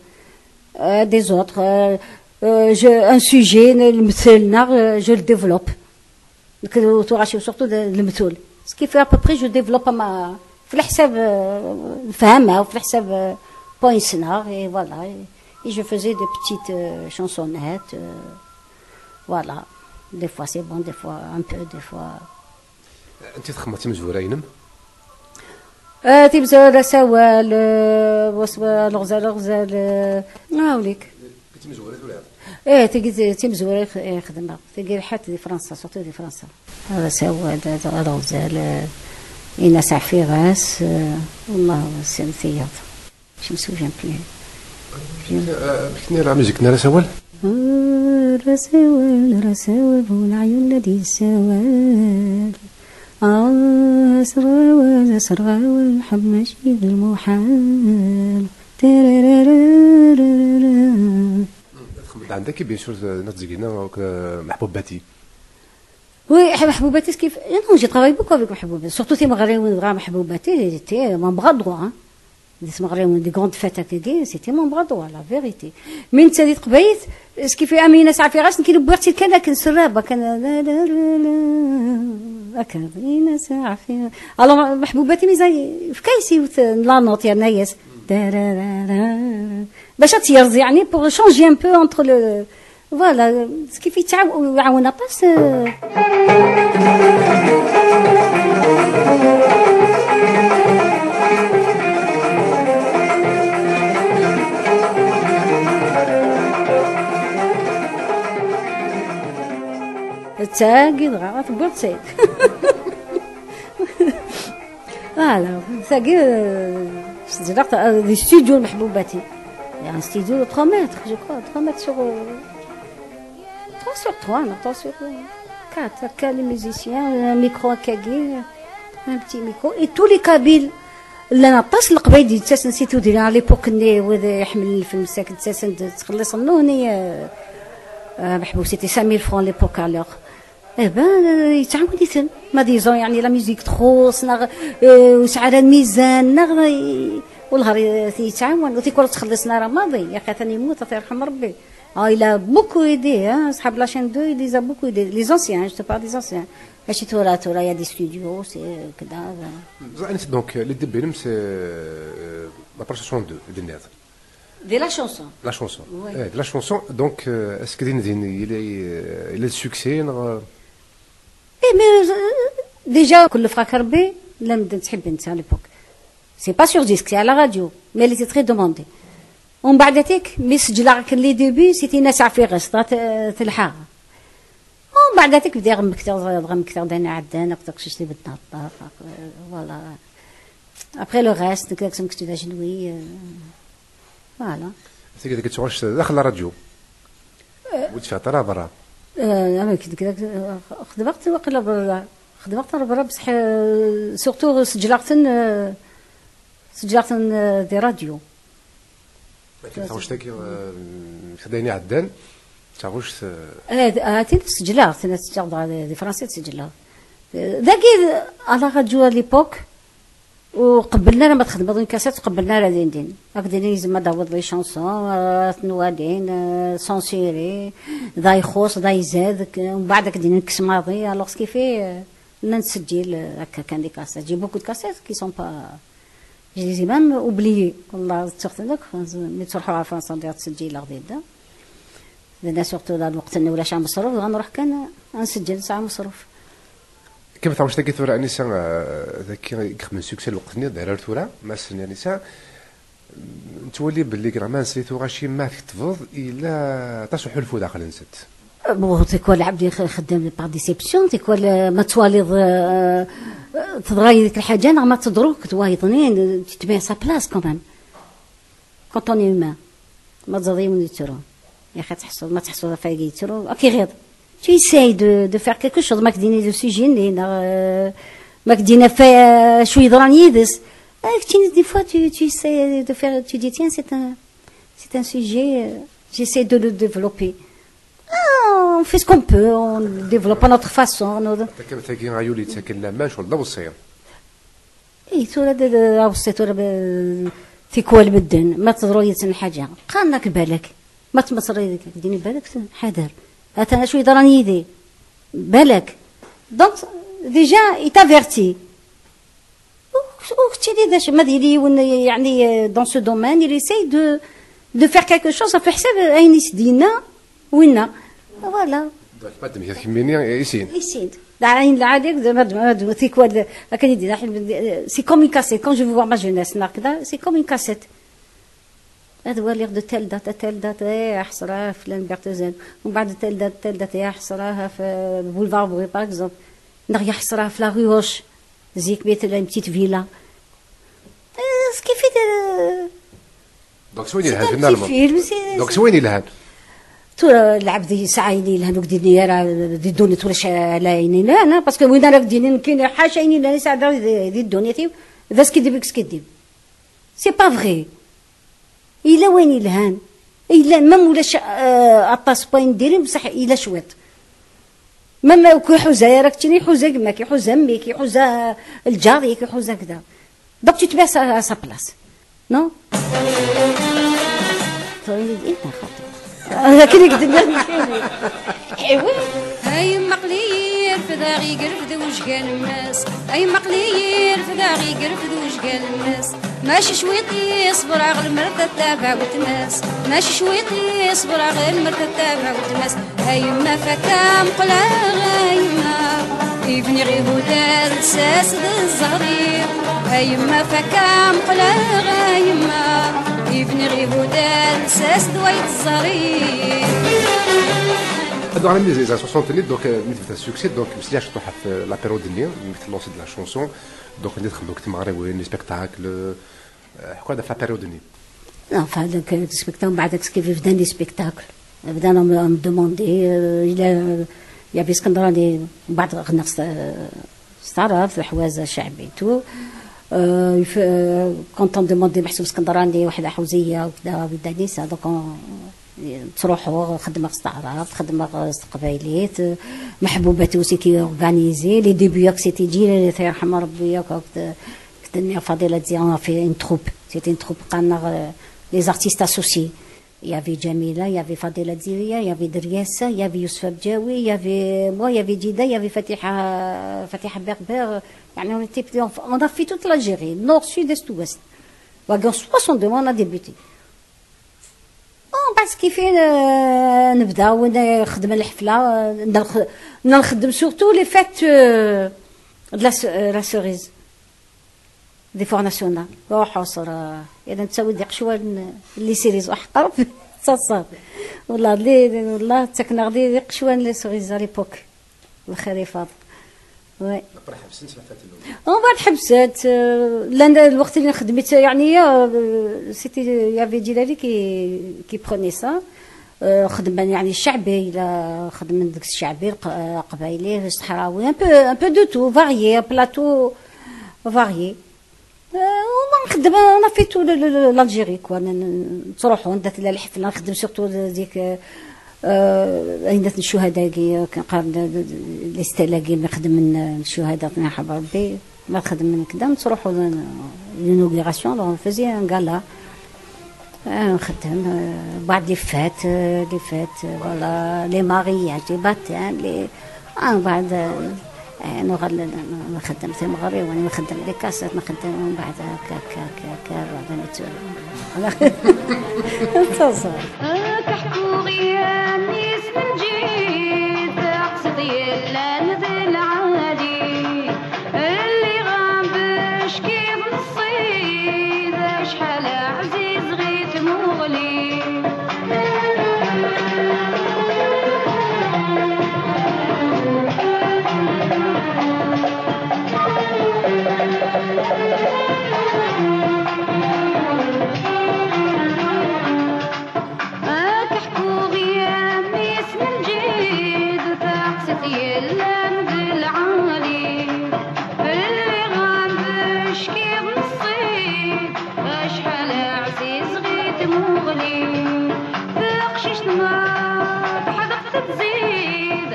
euh, des autres. Euh, euh, je, un sujet, le, le, euh, je le développe. Donc, euh, surtout de, de, ce qui fait à peu près, je développe ma, في الحساب, euh, الفهامة, في الحساب, euh, point sonore, et voilà. Et, et je faisais des petites, euh, chansonnettes, euh, voilà. Des fois c'est bon, des fois un peu, des fois. Anti txedmeḍ timezwura-inem? Ah, timezwura asawal, eh, waswa, leɣzal, leɣzal, eh, ah, ulik. Timezwura tura? Eh, tigi d timezwura i x-, i xedmeɣ. Tigi lḥat di Fransa, surtout di Fransa. Asawal, leɣzal, eh, ina saɛfiɣ-as, eh, والله c'est tiyaḍ. Je me souviens plus. Amek tenna la musique n Ara Sawal? Ara Sawal, Ara Sawal, bu leɛyun la d-yessawal. Ah, asɣawal, asɣawal, lḥeb mačči d lmuḥal. Tararararara. Txedmeḍ عندك, bien sûr, Nna Tzegina, donc, euh, Meḥbubati. Oui, Meḥbubati, ce qui fait, non, j'ai travaillé beaucoup avec Meḥbubati. Surtout timeɣriwin, dɣa Meḥbubati, c'était mon bras droit, hein. Des timeɣriwin, des grandes fêtes akkagi, c'était mon bras droit, la vérité. Mi netta di teqbaylit, ce qui fait Amina Saɛfiɣ-as, nekk wwiɣ-tt-id kan akken s rrehba, kan, la, la, la, la, akken, Amina Saɛfiɣ. Alors, Meḥbubati, mi yefka-yas yiwet n la note, yerna-yas, tararara, bac ad tt-yerẓ, yeɛni, pour changer un peu entre le, voilà, ce qui fait yettɛaw-, يعاون aṭas, euh. Tagi dɣa tewwiḍ-tt-id. Voilà, tagi, euh, c'est-à-dire, euh, des studios Meḥbubati. Il y a un studio de trois mètres, je crois, trois mètres sur, euh, trois sur trois, non, trois sur, euh, quatre. Akka, les musiciens, un micro akkagi, un petit micro. Et tous les Kabyles, llan aṭas n Leqbayel d-yettasen si Tudrin, à l'époque-nni, wid iḥemmlen lfilm, sak d-ttasen-d, ttxelliṣen nnuhni, euh, euh, Meḥbub, c'était cinq mille francs à l'époque, alors. Eh ben, euh, yettɛawan-iten. Ma d-yeẓra, yeɛni, la musique txuṣ, neɣ, euh, ur yesɛi ara lmizan, neɣ, euh, wellah, euh, yettɛawan. Ur tikwal ur ttxelliṣen ara maḍi. Yaqi atan yemmut, ad t-yerḥem Rebbi. Ah, il a beaucoup aidé, hein, صحاب la chaîne deux, il les a beaucoup aidés. Les anciens, hein, je te parle des anciens. ماشي ثورة ثورة، يا دي ستوديو سي كذا. Donc les débuts, c'est la première chanson de, de Ned. De la chanson. La chanson. Oui. Eh, de la chanson. Donc, euh, est-ce que din din, il est, euh, il est le succès, non ? اي مي ديجا كل فراك ربي لا مدن تحب انت على ليبوك. سي با سور ديسك، سي على راديو، مي لي تي تري دوموندي. ومن بعد هذيك مي سجلها كان لي ديبي سيتي ناس عفيغس تلحاغ. ومن بعد هذيك بدي غمكتها، غمكتها دانا عدان اكثر شي بدنا الطاق. فوالا. ابخي لو غاست نكتب مكتوبه جنوي. فوالا. Tagi deg tɣuct daxel الراديو. Ur teffeɣ ara berra. آه، أنا كنت كده خدمت وقيلا برا، خدمت برا بصح، آه، سورتو سجلغتن، آه، سجلغتن، آه، دي راديو. Tɣuct-agi xdayni ɛeddan. Tɣuct. آه، هاتي سجلغت، أنا سجلغت دي فرنسا سجلغت. داكي على راديو ليبوك. وقبلنا راه ما تخدمض اون كاسيت، قبلنا راه دين دين هاك دين يزم داوض لي شونسون، آه، تنوالين، آه، سونسيري، ذا يخوص ذا يزاد، ومن بعد هاك دين نكس ماضي. الوغ كيفي، آه، لنا نسجل، آه، هكا كان دي كاسيت، جي بوكو دو كاسيت كي سون با جي لي زي مام اوبليي. والله تسوقت لك مي تروحوا على فرنسا ندير تسجيل غديدا. لان سورتو لا الوقت انه ولا شعب مصروف غنروح كان نسجل ساعه مصروف. كيف تعوش تاكي ثورة أنيسة؟ ذاكي يخدم سوكسي الوقت ني داير ثورة ما سني أنيسة. نتولي باللي كنا ما نسيتو غاشي ما تكتبض إلا تصحو الفو داخل نسد. بون تيكوال العبد خدام بار ديسيبسيون تيكوال ما تواليض. تضرا ديك الحاجه انا ما تضروك توايضنين تبين سا بلاس كومام. كونت اون هيومان ما تزضي من يترو. يا اخي تحصل ما تحصل فايقي يترو اكي غير. Tu essayes de, de faire quelque chose. ماك ديني دو سيجي ني ماك دينا فا شوي ضران يدس. كتيني دي فوا tu, tu essayes de faire, tu dis tiens c'est un, c'est un sujet, j'essaie de le développer. On fait ce qu'on peut, on développe à notre façon. تاكي غايولي تاكي لا ماش ولا وصير. اي ثورة، ثورة ثورة. تيكوال مدن ما تضرو يتن حاجة قالك بالك ما تمصري ديني بالك. حذر. هات انا شوي ضراني يدي بالك. دونك ديجا اي تافيرتي. وكتشي داش ما ديري ون يعني دون سو دومين il essaye de, de faire quelque chose في حساب عين يسدينا وينا. فوالا. ما دمك تكميني يسين. يسين. لا عين العالي زعما تيكوال هكا يدي. C'est comme une cassette quand je veux voir ma jeunesse هكذا c'est comme une cassette. هذا هو ليغ دو تيل دات تيل دات يا حسراه فلان بيرتوزان. ومن بعد تيل دات تيل دات يا حسراه في بولفار بوغي باغ اكزومبل. نغ يا حسراه في لا روش. زيك بيت لا بتيت فيلا. سكيفي. دونك سوين يلهان فينالمون؟ دونك سوين يلهان؟ تو العبد يسعى يلي يلهان وكدي راه دي دوني تو لاش لا يني لا انا باسكو وين راك ديني كاين حاشا يني لا يسعى دي دوني تي. ذا سكي ديبك سكي ديب. سي با فغي. الا وين يلهان؟ الا ما مولاش اطاس بوين ديري بصح الا شويط. ماما كي حوزه يا راك تشيني حوزه كما كي حوزه مي كي حوزه الجاري كي حوزه كذا. دوك تتبع سا بلاص. نو. هذا كي نقدر نقول. ايوا. هاي مقليل فداغي قرفد وجقال الناس. هاي مقليل فداغي قرفد وجقال الناس. ماشي شويطي صبر على المرضى التابع والتماس. ماشي شويطي صبر على المرضى التابع والتماس. هاي ما فكام قلا غايما. يبني غير هدى لساس الزهري. هاي ما فكام قلا غايما. يبني غير هدى لساس دوايت الزهري. هادو عاملين لي زي سوسونت نيت دونك ملي تبدا السوكسي دونك مسليها شطوحه في لابيريود ني ملي تلونسي دو لا شونسون. دونك ملي تخدموا كتما غريبوين لي سبيكتاكل. حكوا هذا في لابيريود ني. لا فهذاك السبيكتاكل بعد كيف بدان لي سبيكتاكل. بدانا م دوموندي الى يا بي اسكندراني. ومن بعد غنى استعرف الحوازه شعبي تو. كونت دوموندي محسوب اسكندراني وحده حوزيه وكذا ودانيسه دونك تروحوا خدمه استعراف خدمه قبايليت. محبوبات اوسي كي اورغانيزي لي ديبي ياك سيتي جي يرحم ربي ياك. كنت فاضله تزيان في ان تروب. سيتي ان تروب قالنا لي زارتيست اسوسي. Il y avait Jamila, il y avait Fadela Dziriya, il y avait Deriassa, il y avait Youssef Abdjaoui, il y avait moi, il y avait Djida, il y avait Fatiha, Fatiha Berbère. يعني, on était, on a fait toute l'Algérie, nord, sud, est, ouest. Voilà, en soixante-deux mois, on a débuté. Bon, parce qu'il fait, euh, نبدا وين خدمنا الحفله، آه، نخ- نخدم surtout les fêtes, euh, de la ce- euh, la cerise. دي فور ناسيونال. روحوا صرا. اذا تسوي ديك شوال لي سيريز وحقرب. تصصر. والله لي والله تكنا غدي ديك شوال لي سيريز على ليبوك. الخير يفاض. وي. ابري حبسنت ما فات اللون. ومن بعد حبسات، آه، لان الوقت اللي خدمت يعني، آه، سيتي يافي ديلالي كي كي بروني سا. آه، خدمة يعني شعبي، إلا خدمة ديك الشعبي الق- آه، قبايلي، الصحراوي، un peu un peu de tout, varié, un plateau varié. آه، وما نخدم انا في تو لالجيري كوا، ن- ن- تروحوا عندها لا الحفله، نخدم surtout ديك، آه، عندنا الشهداء كي كنقارن لي ستيلاكي ما خدم من الشهداء، الله يرحم ربي، ما خدم من كذا، نروحوا l'inauguration, donc on faisait un gala. آه، نخدم، آه، بعد لي فات، آه، لي فات، آه، voilà, les mariages, les baptêmes, les آه، بعد، آه، آه، نغل- نخدم في مغري، وانا نخدم لي كاسات، نخدم من بعد هكا، هكا، هكا، هكا، بعد نتسوى. تصور. تحكو غير نيس من جيد، تقصد يلان ذي العالي، اللي غاب شكيف نصيد، شحال عزيز غيث مغلي. تحكو غير ميس من جيد، تحسد يلان بالعالي، اللي غاب شكيغ نصيب، شحال عزيز غيث مغلي، تقشيشت ما تحذف تزيد،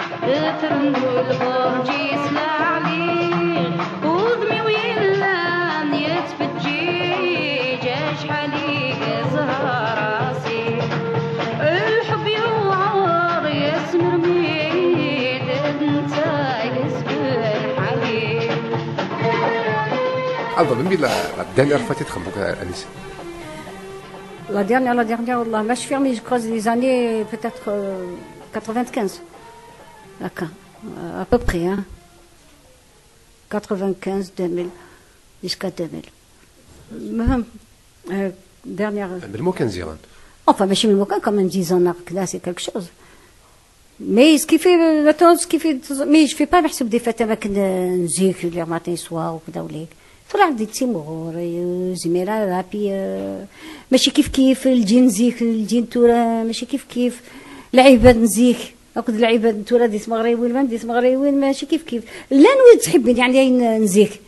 ترنو البرج يسلى عليه، وذمي ويلان يتفجيج، شحال يزهر راسي، الحب يوعر يسمر ميت، انت يسبح عليه. Alors, mais la, la dernière fois, tu te rends compte, Alice. La dernière, la dernière, والله ماشي فيها، mais je crois les années peut-être, euh, quatre-vingt-quinze. هكا. À peu près, hein. Quatre-vingt-quinze, deux mille, jusqu'à deux mille. المهم، euh, dernière. من المكان زيران. Enfin, ماشي من المكان، quand même dix ans هكذا, c'est quelque chose. Mais ce qui fait, maintenant, ce qui fait, mais je fais pas محسوب des fêtes avec نزيك le matin soir وكذا وليك. ثورة عندي تيمور، زميرة رابي، آه، ماشي كيف كيف الجين نزيك، الجين تورا ماشي كيف كيف. العباد نزيك، أكد العباد تورا دي تمغري وين ما دي تمغري وين ماشي كيف كيف. لا نويت تحبين يعني أين نزيك.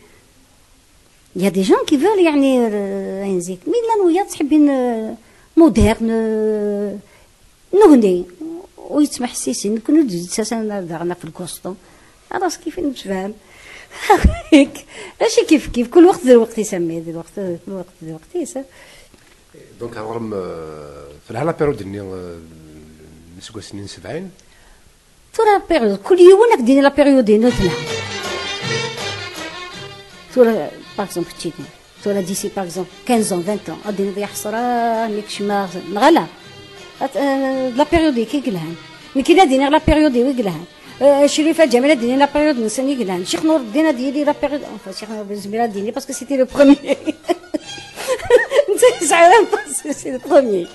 Il y a des gens qui veulent يعني، آه، أين نزيك. Mais لا نويا تحبين، آه، moderne، آه، نغني ويتمحسسين، نكون ندوز ساسا داغنا في الكوسطو. خلاص كيف نتفاهم. هيك. ماشي كيف كيف، كل وقت ذي الوقت يسمي، ذي الوقت، كل وقت ذي الوقت يسمي. دونك هضرم، آه، في الهلا بيريود ني، آه، نسقو سنين سبعين. ثورة بيريود، كل يوم هاك ديني لا بيريود نوتنا. ثورة، باغ اكزومبل، تشيكن. ثورة ديسي، باغ اكزومبل، quinze ans, vingt ans. غادي نضيع حسرة، ميك شما، غلا. هات، آه، لا بيريود كي قلهان. مي كي ناديني لا بيريود وي قلهان. آه، شريفة جميلة ديني لا بيريود نساني قلهان. شيخ نور الدين هادي لي لا بيريود، اونفا، شيخ نور بن زميرة ديني، باسكو سيتي لو بروميي. انت سعيدة باسكو سي لو بروميي.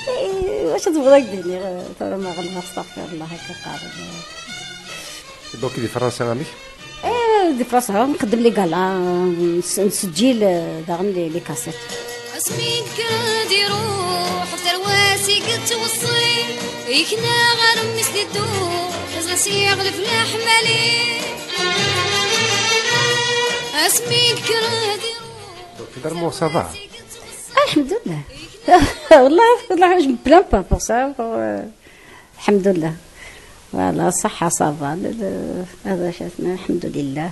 إيه، واش تبغى ديني؟ آه، ثورة ما غلبها، استغفر الله، هكا قارب. دونك دي فرنسا عميك؟ ايه، دي فرنسا نقدم لي كالا، نس- نسجل، آه، داغن لي لي كاسيت. اسمي كاد يروح ترواسي قد توصي، يكنا غير مثل الدور، غسي يغلف الحمالي. اسمي كاد يروح دونك في دار مو سافا؟ الحمد لله. والله، والله، je me plains pas pour ça, pour, euh, الحمد لله. Voilà, صحة، صافا. هذا شاتنا، الحمد لله.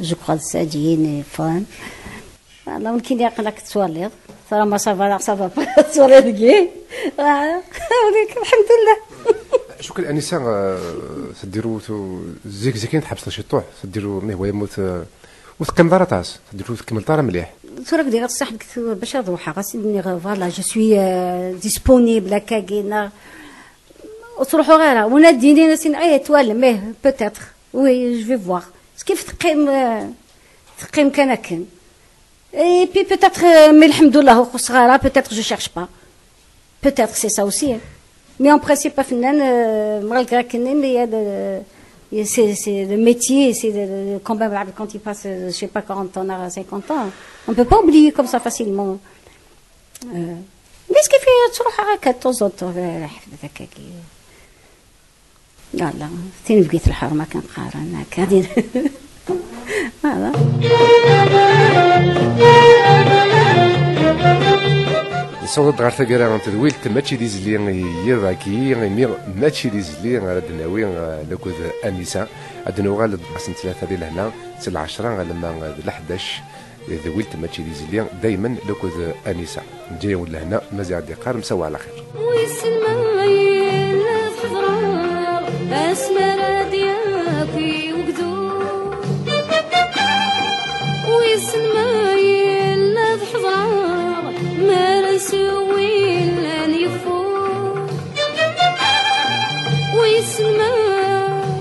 جو كخوا ساجيين فان. Voilà, ur nekkini aql-ak tettwaliḍ. Tura ma ça va, ça va pas, tettwaliḍ deg-i. Voilà. Alik, alḥemdulillah. Cukkeɣ Anisa, euh, teddiru tu-, zik, zik i tḥebseḍ ciṭuḥ, teddiru, mi hwa yemmut, euh, ur teqqimeḍ ara aṭas, teddiru ur tkemmleḍ ara mliḥ. Tura ak-d-iniɣ ṣṣeḥ deg tu-, bac ad ruḥeɣ, ad s-iniɣ, voilà, je suis, euh, disponible, akkagi, neɣ ur ttruḥuɣ ara. Win ad d-yinin, ad s-iniɣ, eh, twalem, eh, peut-être, oui, je vais voir. S kif teqqim, euh, teqqim kan akken. Et puis peut-être, euh, mais alḥemdulillah, ur xuṣṣeɣ ara, peut-être je cherche pas. Peut-être c'est ça aussi, hein. Mais en principe, pas fennan, euh, malgré que, mais il y a de, il y a- c'est, c'est le métier, c'est le, le- quand même, quand il passe, euh, je sais pas, quarante ans, cinquante ans, on peut pas oublier comme ça facilement. Euh, mais ce qui fait, tu vois, de temps en temps, euh, la حفلة هكاكي. Voilà, tinebgit lḥerma kan qqaren akka. Voilà. Nessaweḍ-d ɣer taggara n tedwilt, mačči d izli i yiḍ-agi, imi mačči d izli ara d-nawi, eh, lakked Anisa. Ad d-nuɣal d ass n tlata di lehna, s lɛecra alamma d leḥdac. Tedwilt mačči d izli, daymen lakked Anisa. Neǧǧa-yawen lehna, Maziɣ ad d-iqqar, msawa ɛla xir. Wissen ma yella tḥeḍreḍ asmi ara d-yaki wegdud. Wissen ma yella tḥeḍreḍ mi ara yeswi llan yeffud. Wissen ma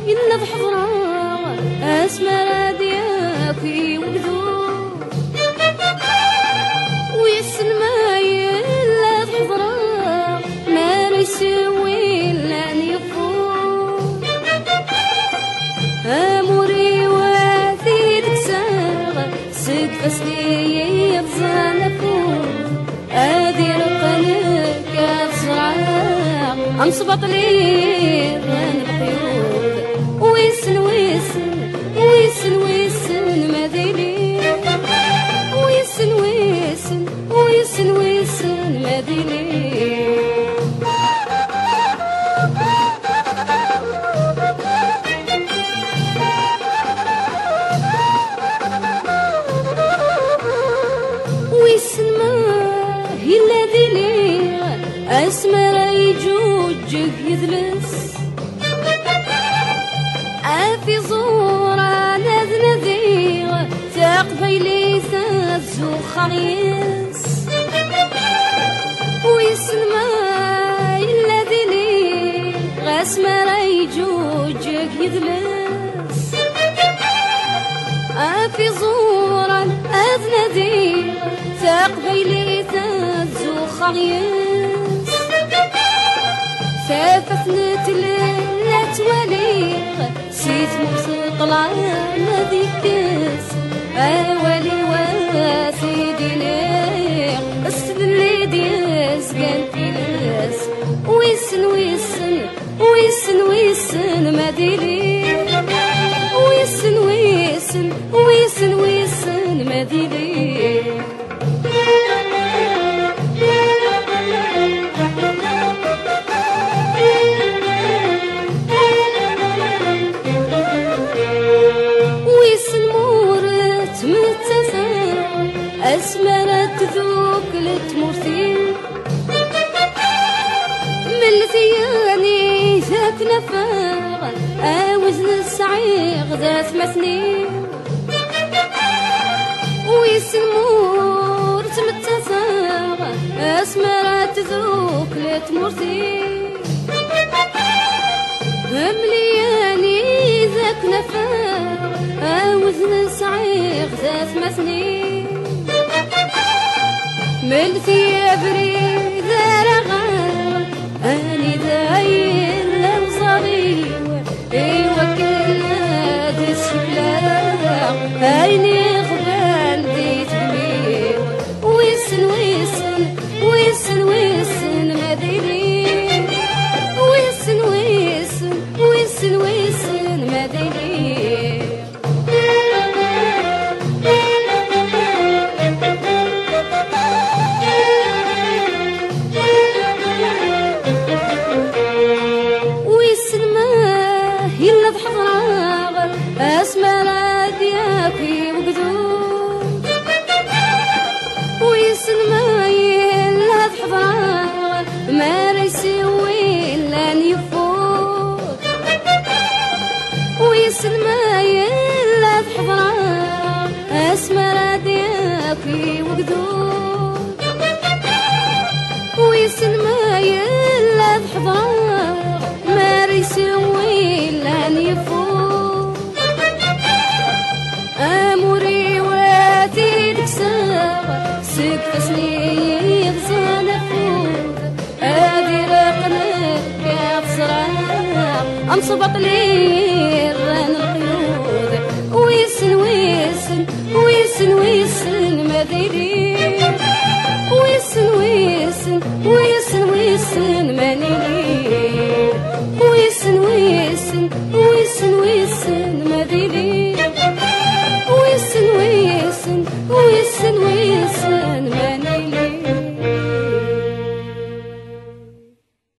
yella tḥeḍreḍ asmi ara d-yaki wegdud. Wissen ma yella tḥeḍreḍ mi ara yeswi llan yeffud. Amur-iw ad t-id-kkseɣ seg fassen i yi-ẓẓan afud. Ad ireqq nekk ad ẓreɣ amesbaṭli n leqyud. Wissen, wissen, wissen, wissen ma d ili. Wissen, wissen, wissen, wissen ma d ili. Wissen ma yella dili asmi ara yeǧǧuǧǧeg yidles. Af iẓuran ad nadiɣ taqbaylit ad zuxxeɣ yes. Wissen ma yella dili ɣas ma ara yeǧuǧǧeg yidles. Af iẓuran ad nadiɣ taqbaylit ad zuxxeɣ yes. Tafat n tlelli ad twaliɣ si tmurt ṭṭlam ad ikkes. Awal-iw ad t-id-iniɣ s tlelli d-yezgan tiles. Wissen, wissen, wissen, wissen ma d ili. Wissen, wissen, wissen, wissen ma d ili. Wissen ma ur ttmettateɣ asmi ara tdukkel tmurt-iw. Mlet-iyi-d akken afeɣ awezn sɛiɣ d atmaten-iw. Wissen ma ur ttmettateɣ asmi ara tdukkel tmurt-iw. Mel-iyi-d akken afeɣ awezn sɛiɣ d atmaten-iw. Mlet-iyi abrid ara ɣer anida yella uẓar-iw, i wakken ad d-ssekleɣ ayen iɣban di tgmi-w. Wissen, wissen, wissen, wissen ma d ili. Wissen, wissen, wissen, wissen ma d ili. Wissen ma yella d ḥeḍreɣ asmi ara d-yaki wegdud. Ma yella d-ḥeḍreɣ asmi ara d-yaki wegdud. Wissen ma yella d-ḥeḍreɣ mar isewwi llan yeffud. Amur-iw ad t-id-kkseɣ seg ifassen-i yeɣzan afud. Ad iraq nekk ad ẓreɣ amesbaṭli rran leqyud. Wissen, wissen, wissen, wissen ma d-ili. Wissen, wissen, wissen.